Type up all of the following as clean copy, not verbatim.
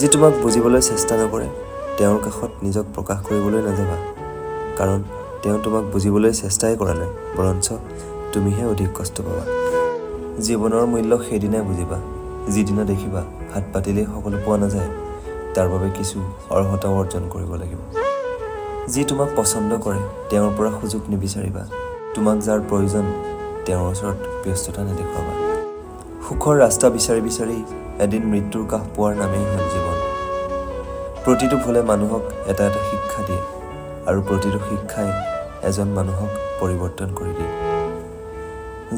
যি তোমাক বুজিবলৈ চেষ্টা নকৰে, তেওঁৰ কাষত নিজক প্ৰকাশ কৰিবলৈ নাযাবা, কাৰণ তেওঁ তোমাক বুজিবলৈ চেষ্টাই কৰা নাই, বৰঞ্চ তুমিহে অধিক কষ্ট পাবা। জীৱনৰ মূল্য সেইদিনাই বুজিবা, যিদিনা দেখিবা হাত পাতিলেই সকলো পোৱা নাযায়, তাৰ বাবে কিছু অৰ্হতাও অৰ্জন কৰিব লাগিব। যি তোমাক পচন্দ কৰে, তেওঁৰ পৰা সুযোগ নিবিচাৰিবা। তোমাক যাৰ প্ৰয়োজন, তেওঁৰ ওচৰত ব্যস্ততা নেদেখুৱাবা। সুখৰ ৰাস্তা বিচাৰি বিচাৰি এদিন মৃত্যুৰ কাষ পোৱাৰ নামেই হ'ল জীৱন। প্ৰতিটো ভুলে মানুহক এটা এটা শিক্ষা দিয়ে আৰু প্ৰতিটো শিক্ষাই এজন মানুহক পৰিৱৰ্তন কৰি দিয়ে।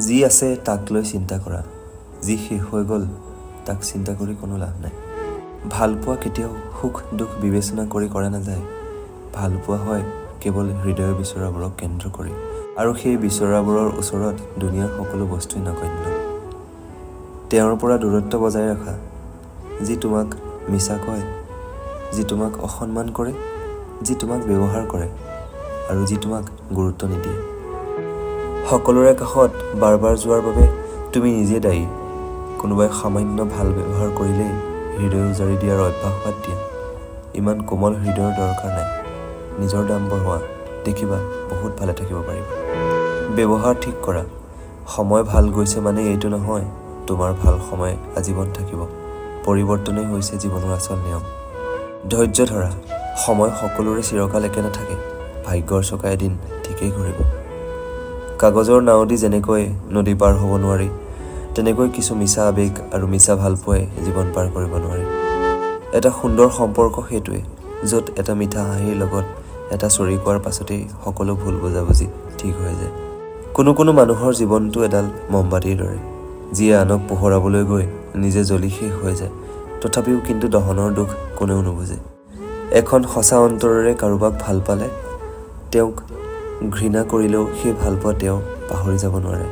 যি আছে তাক লৈ চিন্তা কৰা, যি শেষ হৈ গ'ল তাক চিন্তা কৰি কোনো লাভ নাই। ভালপোৱা কেতিয়াও সুখ দুখ বিবেচনা কৰি কৰা নাযায়। ভালপোৱা হয় কেৱল হৃদয়ে বিচৰাবোৰক কেন্দ্ৰ কৰি আৰু সেই বিচৰাবোৰৰ ওচৰত দুনিয়াৰ সকলো বস্তুৱেই নগণ্য। তেওঁৰ পৰা দূৰত্ব বজাই ৰাখা, যি তোমাক মিছা কয়, যি তোমাক অসন্মান কৰে, যি তোমাক ব্যৱহাৰ কৰে আৰু যি তোমাক গুৰুত্ব নিদিয়ে। সকলোৰে কাষত বাৰ বাৰ যোৱাৰ বাবে তুমি নিজে দায়ী। কোনোবাই সামান্য ভাল ব্যৱহাৰ কৰিলেই হৃদয় উজাৰি দিয়াৰ অভ্যাস বাদ দিয়া। ইমান কোমল হৃদয়ৰ দৰকাৰ নাই। নিজৰ দাম বঢ়োৱা, দেখিবা বহুত ভালে থাকিব পাৰিবা। ব্যৱহাৰ ঠিক কৰা। সময় ভাল গৈছে মানে এইটো নহয় তোমাৰ ভাল সময় আজীৱন থাকিব। পৰিৱৰ্তনেই হৈছে জীৱনৰ আচল নিয়ম। ধৈৰ্য ধৰা। সময় সকলোৰে চিৰকাল একে নাথাকে। ভাগ্যৰ চকা এদিন ঠিকেই ঘূৰিব। কাগজৰ নাও দি যেনেকৈ নদী পাৰ হ'ব নোৱাৰি, তেনেকৈ কিছু মিছা আৱেগ আৰু মিছা ভালপোৱাই জীৱন পাৰ কৰিব নোৱাৰি। এটা সুন্দৰ সম্পৰ্ক সেইটোৱে, য'ত এটা মিঠা হাঁহিৰ লগত এটা চৰি কোৱাৰ পাছতেই সকলো ভুল বুজাবুজি ঠিক হৈ যায়। কোনো কোনো মানুহৰ জীৱনটো এডাল মমবাতিৰ দৰে, যিয়ে আনক পোহৰাবলৈ গৈ নিজে জ্বলি শেষ হৈ যায়। তথাপিও কিন্তু দহনৰ দুখ কোনেও নুবুজে। এখন সঁচা অন্তৰেৰে কাৰোবাক ভাল পালে তেওঁক ঘৃণা কৰিলেও সেই ভালপোৱা তেওঁ পাহৰি যাব নোৱাৰে।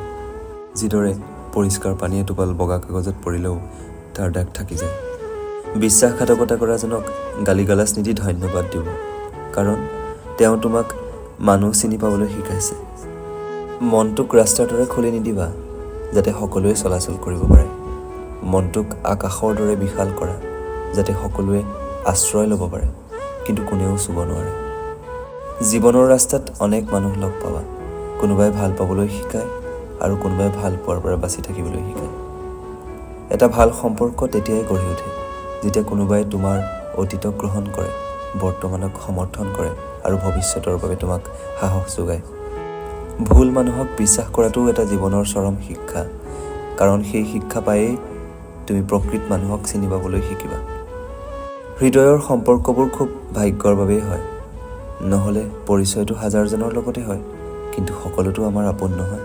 যিদৰে পৰিষ্কাৰ পানী এটোপাল বগা কাগজত পৰিলেও তাৰ দাগ থাকি যায়। বিশ্বাসঘাতকতা কৰাজনক গালি গালাজ নিদি ধন্যবাদ দিব, কাৰণ তেওঁ তোমাক মানুহ চিনি পাবলৈ শিকাইছে। মনটোক ৰাস্তাৰ দৰে খুলি নিদিবা, যাতে সকলোৱে চলাচল কৰিব পাৰে। মনটোক আকাশৰ দৰে বিশাল কৰা, যাতে সকলোৱে আশ্ৰয় ল'ব পাৰে, কিন্তু কোনেও চুব নোৱাৰে। জীৱনৰ ৰাস্তাত অনেক মানুহ লগ পাবা। কোনোবাই ভাল পাবলৈ শিকায় আৰু কোনোবাই ভাল পোৱাৰ পৰা বাচি থাকিবলৈ শিকায়। এটা ভাল সম্পৰ্ক তেতিয়াই গঢ়ি উঠে, যেতিয়া কোনোবাই তোমাৰ অতীতক গ্ৰহণ কৰে, বৰ্তমানক সমৰ্থন কৰে আৰু ভৱিষ্যতৰ বাবে তোমাক সাহস যোগায়। ভুল মানুহক বিশ্বাস কৰাটোও এটা জীৱনৰ চৰম শিক্ষা, কাৰণ সেই শিক্ষা পায়েই তুমি প্ৰকৃত মানুহক চিনি পাবলৈ শিকিবা। হৃদয়ৰ সম্পৰ্কবোৰ খুব ভাগ্যৰ বাবেই হয়। নহ'লে পৰিচয়টো হাজাৰজনৰ লগতে হয়, কিন্তু সকলোতো আমাৰ আপোন নহয়।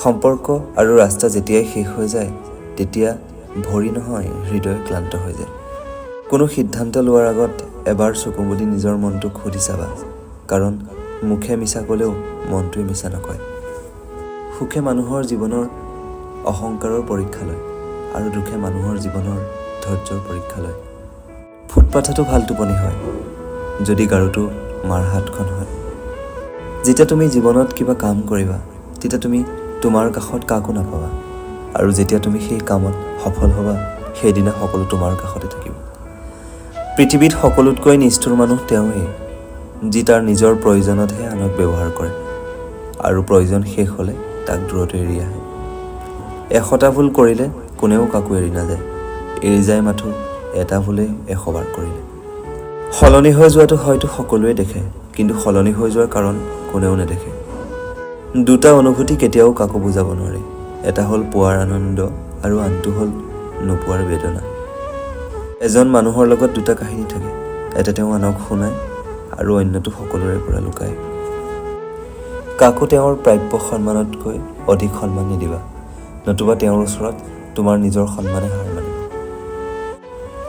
সম্পৰ্ক আৰু ৰাস্তা যেতিয়াই শেষ হৈ যায়, তেতিয়া ভৰি নহয়, হৃদয় ক্লান্ত হৈ যায়। কোনো সিদ্ধান্ত লোৱাৰ আগত এবাৰ চকু মুদি নিজৰ মনটোক সুধি চাবা, কাৰণ মুখে মিছা ক'লেও মনটোৱে মিছা নকয়। সুখে মানুহৰ জীৱনৰ অহংকাৰৰ পৰীক্ষা লয় আৰু দুখে মানুহৰ জীৱনৰ ধৈৰ্যৰ পৰীক্ষা লয়। ফুটপাথতো ভাল টোপনি হয়, যদি গাৰুটো মাৰ হাতখন হয়। যেতিয়া তুমি জীৱনত কিবা কাম কৰিবা, তেতিয়া তুমি তোমাৰ কাষত কাকো নাপাবা আৰু যেতিয়া তুমি সেই কামত সফল হ'বা, সেইদিনা সকলো তোমাৰ কাষতে থাকিব। পৃথিৱীত সকলোতকৈ নিষ্ঠুৰ মানুহ তেওঁৱেই, যি তাৰ নিজৰ প্ৰয়োজনতহে আনক ব্যৱহাৰ কৰে আৰু প্ৰয়োজন শেষ হ'লে তাক দূৰতে এৰি আহে। 100টা ভুল কৰিলে কোনেও কাকো এৰি নাযায়, এৰি যায় মাথো এটা ভুলেই 100বাৰ কৰিলে। সলনি হৈ যোৱাটো হয়তো সকলোৱে দেখে, কিন্তু সলনি হৈ যোৱাৰ কাৰণ কোনেও নেদেখে। দুটা অনুভূতি কেতিয়াও কাকো বুজাব নোৱাৰে। এটা হ'ল পোৱাৰ আনন্দ আৰু আনটো হ'ল নোপোৱাৰ বেদনা। এজন মানুহৰ লগত দুটা কাহিনী থাকে। এটা তেওঁ আনক শুনায় আৰু অন্যটো সকলোৰে পৰা লুকায়। কাকো তেওঁৰ প্ৰাপ্য সন্মানতকৈ অধিক সন্মান নিদিবা, নতুবা তেওঁৰ ওচৰত তোমাৰ নিজৰ সন্মানে হাৰ মানিব।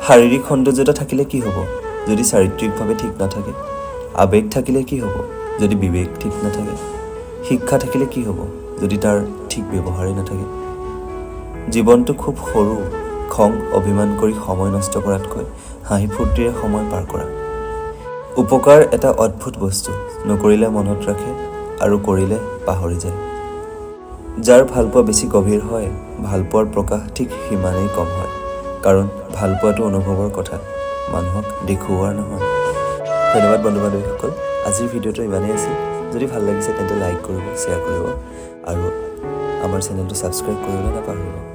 শাৰীৰিক সৌন্দৰ্যতা থাকিলে কি হ'ব, যদি চাৰিত্ৰিকভাৱে ঠিক নাথাকে? আৱেগ থাকিলে কি হ'ব, যদি বিবেক ঠিক নাথাকে? শিক্ষা থাকিলে কি হ'ব, যদি তাৰ ঠিক ব্যৱহাৰেই নাথাকে? জীৱনটো খুব সৰু। খং অভিমান কৰি সময় নষ্ট কৰাতকৈ হাঁহি ফূৰ্তিৰে সময় পাৰ কৰা। উপকাৰ এটা অদ্ভুত বস্তু। নকৰিলে মনত ৰাখে আৰু কৰিলে পাহৰি যায়। যাৰ ভালপোৱা বেছি গভীৰ হয়, ভালপোৱাৰ প্ৰকাশ ঠিক সিমানেই কম হয়, কাৰণ ভালপোৱাটো অনুভৱৰ কথা, মানুহক দেখুওৱাৰ নহয়। ধন্যবাদ বন্ধু বান্ধৱীসকল, আজিৰ ভিডিঅ'টো ইমানেই আছিল। যদি ভাল লাগিছে, তেন্তে লাইক কৰিব, শ্বেয়াৰ কৰিব আৰু আমাৰ চেনেলটো ছাবস্ক্ৰাইব কৰিবলৈ নাপাহৰিব।